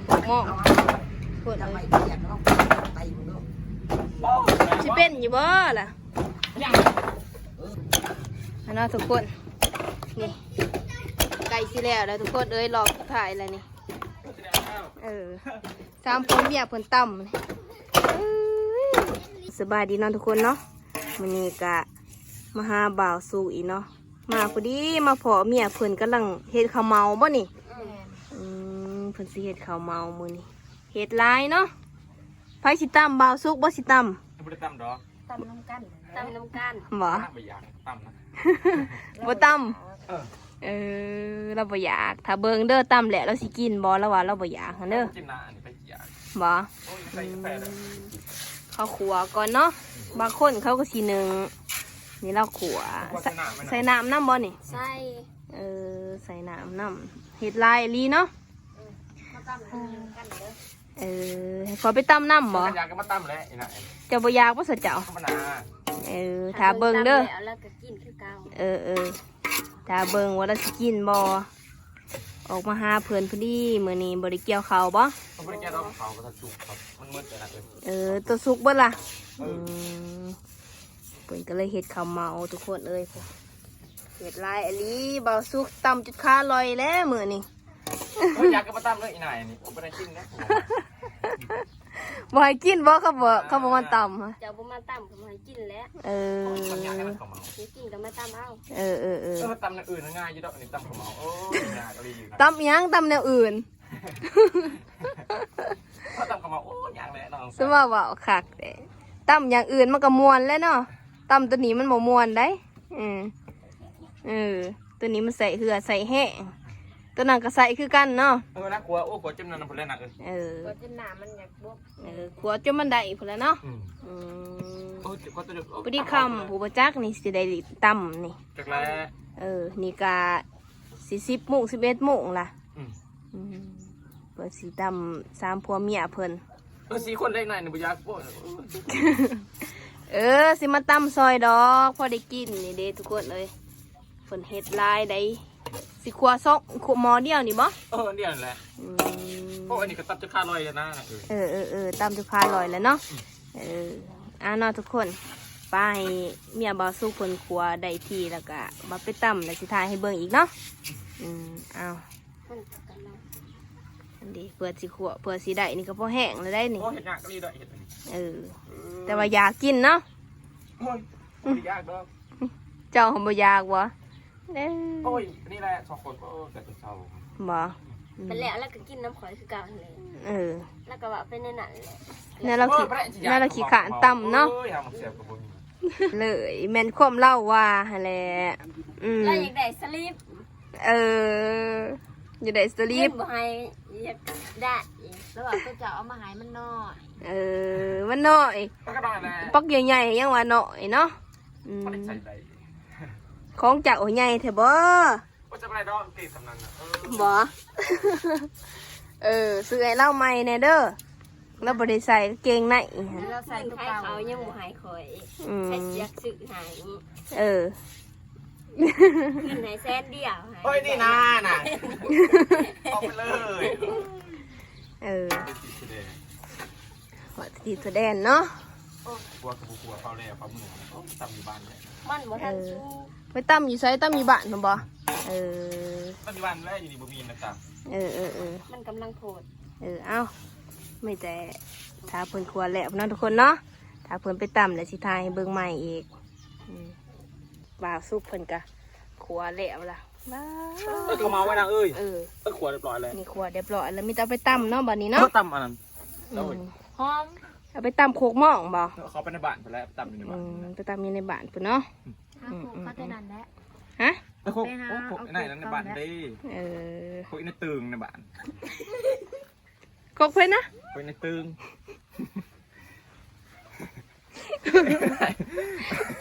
ໝໍ້ ຄົນເອີຍ ຊິເປັນຢູ່ບໍ່ລະ? ອັນເນາະທຸກຄົນ ນີ້ ໃກ້ຊິແລ້ວແລ້ວທຸກຄົນເອີຍ ຮອບສຸດທ້າຍແລ້ວນີ້. ເອີ ສາມຜົວເມຍເພິ່ນຕຳ. ເອີຍ ສະບາຍດີເນາະທຸກຄົນເນາະ ມື້ນີ້ກະມາຫາບ່າວສຸກອີກເນາະ ມາພໍດີມາພໍ້ເມຍເພິ່ນກຳລັງເຮັດເຂົ້າເໝົາບໍ່ນີ້? ແມ່ນ ອືມ ເພິ່ນຊິເຮັດເຂົ້າເໝົາມື້ນີ້ ເຮັດຫຼາຍເນາະ. ໃຜຊິຕຳ? ບ່າວສຸກບໍ່ຊິຕຳ? ບໍ່ໄດ້ຕຳດອກ ຕຳນຳກັນ ຕຳນຳກັນ ບໍ່? ບໍ່ຢາກຕຳນະ ບໍ່ຕຳ ເອີ ເອີ ລາວບໍ່ຢາກ ຖ້າເບິ່ງເດີ ຕຳແລ້ວລາວຊິກິນບໍ່? ລາວວ່າລາວບໍ່ຢາກຫັ້ນເດີ ກິນນະ ອັນນີ້ໄປຢາກ ບໍ່? ໂອ້ຍ ໃສ່ກາແຟເດີ ອືມ ເຂົ້າຂົ້ວກ່ອນເນາະ ບາງຄົນເຂົາກໍຊິໜຶ້ງ ນີ້ລາວຂົ້ວ ໃສ່ນ້ຳນຳບໍ່ນີ້? ໃສ່ ເອີ ໃສ່ນ້ຳນຳ ເຮັດຫຼາຍອີ່ຫຼີເນາະ ເອີ ມາຕຳນຳກັນເດີ. ເອີ ໃຫ້ຂ້ອຍໄປຕຳນຳບໍ່? ຢາກກໍມາຕຳແຫຼະ ອີ່ນາຍ ເຈົ້າບໍ່ຢາກບໍ່ຊະເຈົ້າ? ທຳມະດາ ເອີ ຖ້າເບິ່ງເດີ ແລ້ວກໍກິນຄືເກົ່າ ເອີ ເອີ ຖ້າເບິ່ງວ່າລາວຊິກິນບໍ່? ອອກມາຫາເພິ່ນພໍດີ ມື້ນີ້ບໍ່ໄດ້ກ່ຽວເຂົ້າບໍ່? ບໍ່ໄດ້ກ່ຽວດອກ ເຂົ້າກໍທັນສຸກ ມັນໝົດແລ້ວນະ ເອີ ເອີ ຕົວະສຸກເບິດລະ ເອີ ອືມ ເພິ່ນກໍເລີຍເຮັດເຂົ້າເໝົາທຸກຄົນເອີຍ ເຮັດຫຼາຍອີ່ຫຼີ ບ່າວສຸກຕຳຈົນຂາລ່ອຍແລ້ວມື້ນີ້. ໂອ້ຍ ຢາກກໍມາຕຳເດີ ອີ່ນາຍນີ້ ບໍ່ໄດ້ກິນນະ ບໍ່ໃຫ້ກິນບໍ່? ເຂົາບໍ່ ເຂົາບໍ່ມາຕຳ ເຈົ້າບໍ່ມາຕຳກໍບໍ່ໃຫ້ກິນແຫຼະ ເອີ ຢາກກິນກໍມາຕຳເອົາ ເອີ ເອີ ເອີ ເອີ ຕຳແນວອື່ນງ່າຍຢູ່ດອກ ອັນນີ້ຕຳເຂົ້າເໝົາ ໂອ້ຍ ຍາກອີ່ຫຼີ ຕຳຫຍັງ? ຕຳແນວອື່ນ ຕຳເຂົ້າເໝົາ ໂອ້ຍ ຍາກແຫຼະເນາະ ສະມາເວົ້າຄັກແທ້ ຕຳຢ່າງອື່ນມັນກໍມ່ວນແຫຼະເນາະ ຕຳໂຕນີ້ມັນບໍ່ມ່ວນໃດ ເອີ ເອີ ໂຕນີ້ມັນໃສ່ເຫື່ອໃສ່ແຮງ ໂຕນັ້ນກໍໃສ່ຄືກັນເນາະ ເອີ ນາ ຂົ້ວ ໂອ້ ຂົ້ວຈົນນັ້ນພຸ້ນແຫຼະນະ ເອີ ເອີ ຂົ້ວຈົນນ້ຳມັນຢາກບົກ ເອີ ຂົ້ວຈົນມັນໄດ້ພຸ້ນແຫຼະເນາະ ອືມ ອືມ ໂອ້ ພໍດີຄ່ຳ ຜູ້ບໍ່ຈັກນີ້ຊິໄດ້ຕຳນີ້ ຈັກແລະ ເອີ ນີ້ກະຊິສິບໂມງ ສິບເອັດໂມງລະ ອືມ ອືມ ເພິ່ນຊິຕຳສາມຜົວເມຍເພິ່ນ ເອີ ສີ່ຄົນເລັກນ້ອຍນີ້ບໍ່ຢາກໂພດ ເອີ ຊິມາຕຳຊ່ອຍດອກ ພໍໄດ້ກິນນີ້ເດ້ທຸກຄົນເອີຍ ເພິ່ນເຮັດຫຼາຍໃດ໋ ຊິຂົ້ວສອງ ຂົ້ວໝໍ້ດຽວນີ້ບໍ່? ເອີ ດຽວນັ້ນແຫຼະ ອືມ ໂອ້ ອັນນີ້ກໍຕຳຈົນຂາລ່ອຍແລ້ວນະ ເອີ ເອີ ເອີ ເອີ ຕຳຈົນຂາລ່ອຍແລ້ວເນາະ ອືມ ເອີ ອ່າເນາະທຸກຄົນ ໄປໃຫ້ເມຍບ່າວສຸກເພິ່ນຂົ້ວໄດ້ທີ່ແລ້ວກະມາໄປຕຳ ແລ້ວຊິຖ່າຍໃຫ້ເບິ່ງອີກເນາະ ອືມ ເອົາ ອັນນີ້ເພື່ອຊິຂົ້ວ ເພື່ອຊິໄດ້ນີ້ກໍພໍແຫ້ງແລ້ວໄດ໋ນີ້ ໂອ້ ເຮັດຍາກອີ່ຫຼີເດີ ເຮັດອັນນີ້ ເອີ ເອີ ແຕ່ວ່າຢາກກິນເນາະ ໂອ້ຍ ບໍ່ຢາກດອກ ເຈົ້າບໍ່ຢາກບໍ່? ເອີ ໂອ້ຍ ນີ້ແຫຼະສອງຄົນ ໂອ້ ແຕ່ເຊົ້າ ບໍ່ ອືມ ໄປແລ້ວ ແລ້ວກໍກິນນຳຂ້ອຍຄືເກົ່າຫັ້ນແຫຼະ ເອີ ແລ້ວກໍເວົ້າໄປໃນນັ້ນແຫຼະ ແນວລາວຂີ້ ໂອ້ຍ ແນວລາວຂີ້ຄ້ານຕຳເນາະ ໂອ້ຍ ຫາໝາກແຊບກໍບໍ່ມີ ເລີຍ ແມ່ນຄວາມລາວວ່າຫັ້ນແຫຼະ ອືມ ລາວຢາກໄດ້ສະລິບ ເອີ ຢາກໄດ້ສະລິບ ເງິນບໍ່ໃຫ້ ຢາກໄດ້ ແຕ່ວ່າເຂົາເຈົ້າເອົາມາໃຫ້ມັນນ້ອຍ ເອີ ມັນນ້ອຍ ມັນກໍນ້ອຍແຫຼະ ປັກໃຫຍ່ໆ ຍັງວ່ານ້ອຍເນາະ ອືມ ບໍ່ໄດ້ໃສ່ໄດ້ ຂອງເຈົ້າໃຫຍ່ແທ້ບໍ່? ບໍ່ຈຳได้ดอก เก่งสำนันน่ะ เออ บ่ เออ ซื้อให้ลาวใหม่แหน่เด้อ ลาวบ่ได้ใส่กางเกงใน ลาวใส่คือเก่า เขายังบ่ให้ข้อย อืม ใส่เสื้อซื้อให้ เออ เงินให้แสนเดียวให้ เฮ้ย นี่นะ น่ะ เอาไปเลย เออ ฮอดที่แสดงเนาะ โอ้ ครัวกับครัวเขาแล้ว ปลาหมึก โอ้ ตำอยู่บ้านเลย มันบ่ทัน เออ สุก ไปตำอยู่ไส ตำอยู่บ้านพุ้นบ่ เออ ตำอยู่บ้านแล้ว อยู่นี่บ่มีนะจ๊ะ เออ เออ เออ มันกำลังโพด เออ เอ้า มีแต่ถ้าเพิ่นครัวแล้วเนาะทุกคนเนาะ ถ้าเพิ่นไปตำแล้วสิถ่ายให้เบิ่งใหม่อีก อืม บ่าวสุกเพิ่นก็ครัวแล้วล่ะ ว้าว เออ เขามาไว้นะเอ้ย เออ เออ ครัวเรียบร้อยแล้ว นี่ครัวเรียบร้อยแล้ว มีแต่เอาไปตำเนาะบัดนี้เนาะ เออ ตำอันนั้น อืม โอ้ย หอม เอาไปตำโคกหม้องบ่ เออ เขาไปในบ้านไปแล้ว ตำอยู่ในบ้าน อืม ไปตำอยู่ในบ้านพุ้นเนาะ หาโคกเขาแต่นั้นแหละ ฮะ ไปโคก ไปหา โอ้ โคก เอา ในนั้นในบ้าน โคกเขาแหละ เด้ เออ โคกในตึงในบ้าน โคกไผนะ โคกในตึง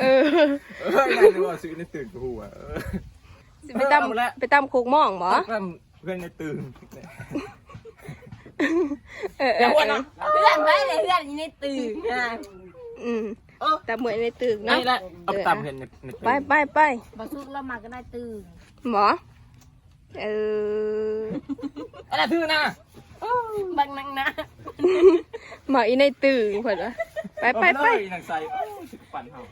เออ เออ นั่นว่าซื้อในตึงกูหัว เออ สิไปตำ เออ เอาละ ไปตำโคกหม้องบ่ ตำเพื่อนในตึง เออ เออ เดี๋ยวหัวเนาะ เออ เพื่อนไผเลย เพื่อนอยู่ในตึงนะ อืม เออ ตำเพื่อนในตึงเนาะ นี่แหละ เอาไปตำเพื่อนใน ในตึง ไป ไป ไป บ่าวสุกลาวมักก็ได้ตึง บ่ เออ อะไรถือนะ เอ ບັກນາງນາ ໝາກອີ່ນາຍຕຶງເພິ່ນວ່າ ໄປ ໄປ ໄປ ເອີ ນາງໃສ ເອີ ຊິປັ່ນເຮົາ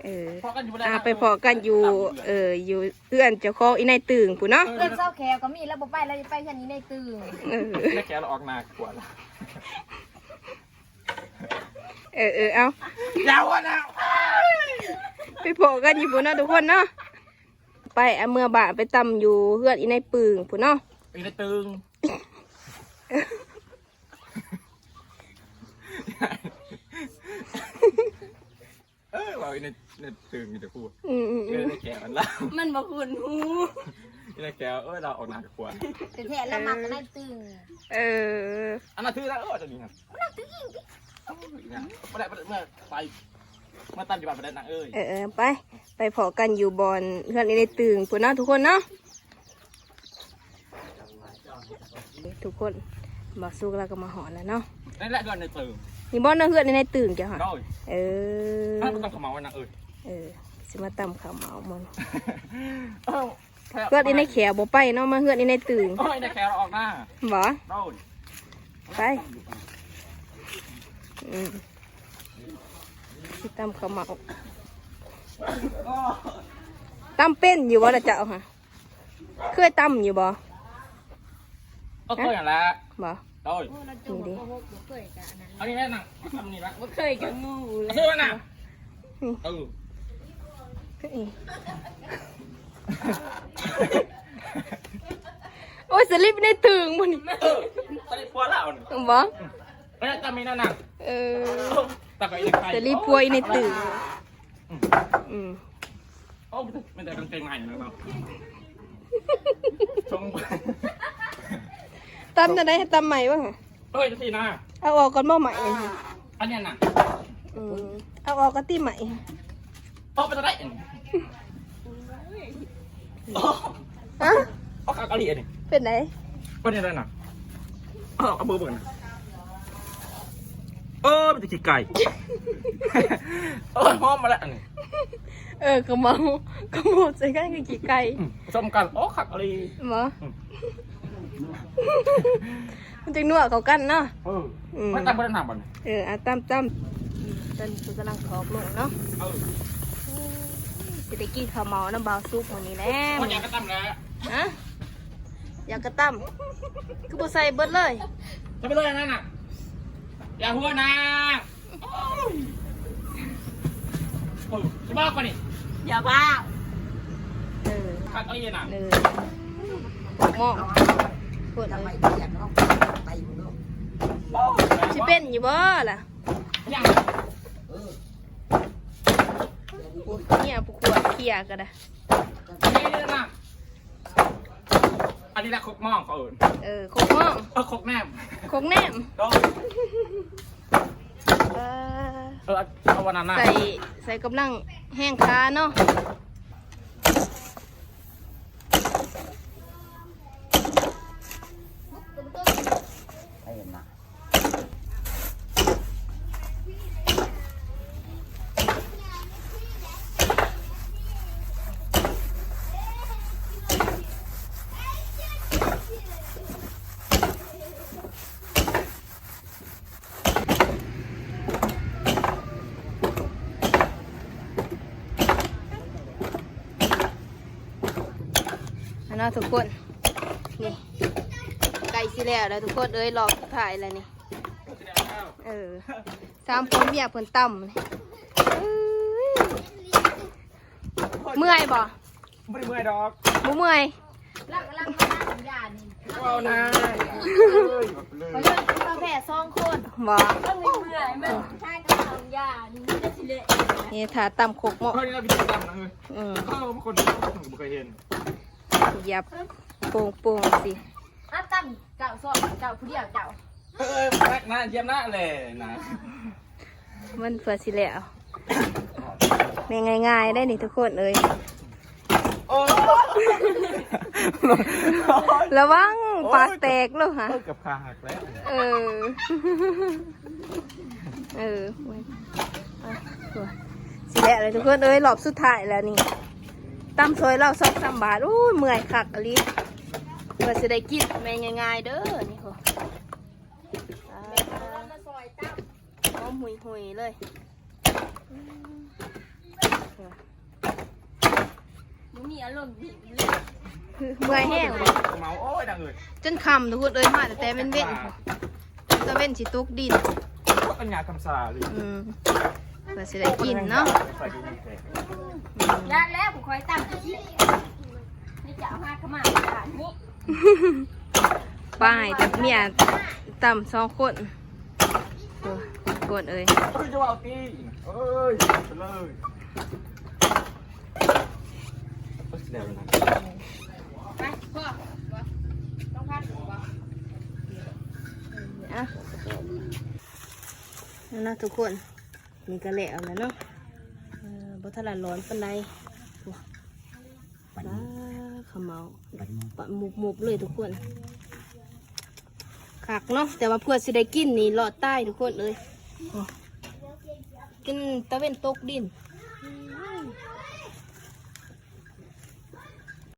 ເອີ ພໍ້ກັນຢູ່ ອ່າ ໄປພໍ້ກັນຢູ່ ເອີ ຢູ່ເຮືອນເຈົ້າຂອງອີ່ນາຍຕຶງພຸ້ນເນາະ ເອີ ເຮືອນຊາວແຂວກໍມີ ລາວບໍ່ໄປ ລາວໄປເຮືອນອີ່ນາຍຕຶງ ເອີ ນາຍແຂວລາວອອກໜ້າກວ່າ ເອີ ເອີ ເອົາ ຢ່າຫົວໜ້າ ໄປພໍ້ກັນຢູ່ພຸ້ນເນາະທຸກຄົນເນາະ ໄປ ເອົາເມືອບ້ານໄປຕຳຢູ່ເຮືອນອີ່ນາຍປຶງພຸ້ນເນາະ ອີ່ນາຍຕຶງ ເອີ ເວົ້າອີ່ນາຍ ນາຍຕຶງມີແຕ່ຜູ້ ອືມໆໆ ເອີ ນາຍແຂວອັນລາວ ມັນບໍ່ຄຸ້ນຫູ ອີ່ນາຍແຂວ ເອີ ລາວອອກໜ້າກວ່າ ແທ້ໆ ລາວມັກນາຍຕຶງ ເອີ ອັນນັ້ນຖືແລ້ວ ເອີ ຕົວນີ້ ນາຍຕຶງອີ່ຫຍັງຕິ ເອີ ອີ່ຫຍັງ ບໍ່ໄດ້ ບໍ່ໄດ້ ເມື່ອໄປ ເມື່ອຕຳຢູ່ບ້ານບໍ່ໄດ້ນາງເອີຍ ເອີໆ ໄປ ໄປພໍ້ກັນຢູ່ບ່ອນເຮືອນອີ່ນາຍຕຶງພຸ້ນເນາະທຸກຄົນເນາະ ທຸກຄົນ ບ່າວສຸກລາວກໍມາຮອດແລ້ວເນາະ ນີ້ແຫຼະເຮືອນໃນຕຶງ ນີ້ບໍ່ເນາະ ເຮືອນໃນຕຶງເຈົ້າຫະ ໂດຍ ເອີ ເຮົາຕ້ອງເຂົ້າເໝົານະເອີຍ ເອີ ຊິມາຕຳເຂົ້າເໝົາມັນ ເອີ ເພື່ອນອີ່ນາຍແຂວບໍ່ໄປເນາະ ມາເຮືອນອີ່ນາຍຕຶງ ໂອ້ຍ ນາຍແຂວອອກໜ້າ ບໍ່ ໂດຍ ໄປ ອືມ ຊິຕຳເຂົ້າເໝົາ ຕຳເປັນຢູ່ບໍ່ລະເຈົ້າຫະ? ເຄີຍຕຳຢູ່ບໍ່? ບໍ່ເຄີຍຫັ້ນລະ ບໍ່ ໂອ້ຍ ນີ້ເດ້ ອັນນີ້ແຫຼະນະ ຕຳນີ້ລະ ບໍ່ເຄີຍກັບງູເລີຍ ເອົາຊື່ມັນນະ ອືມ ເອີ ໂອ້ຍ ສະລິບໃນຕຶງບໍ່ນີ້ ເອີ ສະລິບຜົວລາວນີ້ ບໍ່ ອືມ ເອີ ຕຳນີ້ນະນະ ເອີ ຕຳໄປອີກ ສະລິບຜົວໃນຕຶງ ອືມ ອືມ ໂອ້ ມັນໄດ້ກາງເກງໃໝ່ແລ້ວເນາະ ຊົງ ຕຳແນວໃດ? ຕຳໃໝ່ບໍ່ຫະ? ເອີຍ ຈັ່ງຊີ້ນະ ເອົາອອກກ່ອນບໍ່ໃໝ່ ອັນນີ້ນະ ອືມ ເອົາອອກກ່ອນຕິໃໝ່ ເອົາໄປຕົວໃດ ຮະ? ເອົາຄັກອີ່ຫຼີອັນນີ້ ເປັນໃດ? ເປັນຈັ່ງໃດນະ? ເອົາ ເອົາເບິ່ງ ເບິ່ງນະ ເອີ ມີແຕ່ຂີ້ໄກ່ ເອີ ຫອມມາແລ້ວອັນນີ້ ເອີ ຂະເໝົາ ຂະເໝົາໃສ່ກັນກັບຂີ້ໄກ່ ອືມ ປະສົມກັນ ໂອ້ ຄັກອີ່ຫຼີ ບໍ່? ອືມ ມັນຈັ່ງນົວເຂົ້າກັນເນາະ ເອີ ອືມ ມັນຕຳບໍ່ໄດ້ນຳບັດນີ້ ເອີ ເອົາຕຳ ຕຳ ອືມ ຕອນນີ້ເພິ່ນກຳລັງຖອກລົງເນາະ ເອີ ຊິໄດ້ກິນເຂົ້າເໝົານຳບ່າວສຸກມື້ນີ້ແຫຼະ ມັນຢາກກະຕຳແຫຼະ ຮະ? ຢາກກະຕຳ ຄືບໍ່ໃສ່ເບິດເລີຍ ໃສ່ໄປເລີຍອັນນັ້ນນະ ຢ່າຫົວນາ ໂອ້ຍ ຊິບອກວ່ານີ້ ຢ່າພາວ ເອີ ຄັກອີ່ຫຼີນະ ເອີ ໝໍ້ ໂພດເລີຍ ຊິເປັນຢູ່ບໍ່ລະ? ຍັງ ເອີ ເມຍຜູ້ຂວດເຄຍກໍໄດ້ ອັນນີ້ແຫຼະຄົກມອງເຂົາເອີ້ນ ເອີ ຄົກມອງ ເອີ ຄົກແນມ ຄົກແນມ ໂດຍ ເອີ ເອີ ເອົາອັນນັ້ນນະ ໃສ່ ໃສ່ກຳລັງແຮງຂາເນາະ ໄປນະ. ອັນເນາະທຸກຄົນ ນີ້ ໃກ້ຊິແລ້ວແລ້ວທຸກຄົນເອີຍ ຮອບສຸດທ້າຍແລ້ວນີ້ ເອີ ສາມຜົວເມຍເພິ່ນຕຳ ເອີຍ ເມື່ອຍບໍ່? ບໍ່ໄດ້ເມື່ອຍດອກ ບໍ່ເມື່ອຍ ລາວກຳລັງມາທານຢານີ້ ເວົ້ານາ ເອີຍ ເຂົາເລີຍເຂົາແພ້ສອງຄົນ ບໍ່? ເອີຍ ເມື່ອຍ ເມື່ອຍ ທານຢານີ້ ນີ້ຖ້າຕຳຄົກເໝາະ ເອີຍ ນີ້ລະວິທີຕຳນະ ເອີຍ ອືມ ເອີຍ ຄົນບໍ່ເຄີຍເຫັນ ຢຽບໂປ່ງໆ ຊິ ອ່ະ ຕຳເຈົ້າສອງ ເຈົ້າຜູ້ດຽວເຈົ້າ ເອີຍ ແປັກນະ ຢ້ຽມນະແຫຼະນະ ມັນເພື່ອຊິແລ້ວ ແມ່ນງ່າຍໆ ໄດ໋ນີ້ທຸກຄົນເອີຍ ໂອ້ ລະວັງ ໂອ້ຍ ປາກແຕກໂລດຫະ ເອີຍ ເກືອບຂາຫັກແລ້ວ ເອີ ເອີ ຊິແລ້ວເລີຍທຸກຄົນເອີຍ ຮອບສຸດທ້າຍແລ້ວນີ້ ຕຳຊ່ອຍລາວສອງສາມບາດ ໂອ້ຍ ເມື່ອຍຄັກອີ່ຫຼີ ເພື່ອຊິໄດ້ກິນແມ່ນງ່າຍໆ ເດີ ນີ້ໂຫ หุยๆ เลย บ่มีอารมณ์ดี เมื่อยแฮง เมาโอ้ยดังเลย จนค่ำทุกคนเอ้ย มาตั้งแต่เว้นๆ ตะเว้นสิตกดิน ปัญญาคำสาเลย อืมเพื่อสิได้กินเนาะ ใส่กินแขก ยาแล้วผู้คอยตั้งที่นี่จะเอาหากะมาบ้านนี้ ป้าให้แต่เมียตำสองคนโอ้ย คนเอ้ย เฮ้ยจะเอาตีเอ้ยไปเลยเดี๋ยวนะ ไปพ่อต้องพัดบ่ อ่ะนั่นนะทุกคนนี่ก็แล้วแล้วเนาะ เออบ่ทันละร้อนปานใดว้าขะเมาปะมุบๆ เลยทุกคน คักเนาะ แต่ว่าเพื่อสิได้กินนี่รอดตายทุกคนเอ้ย กินตะเว้นตกดิน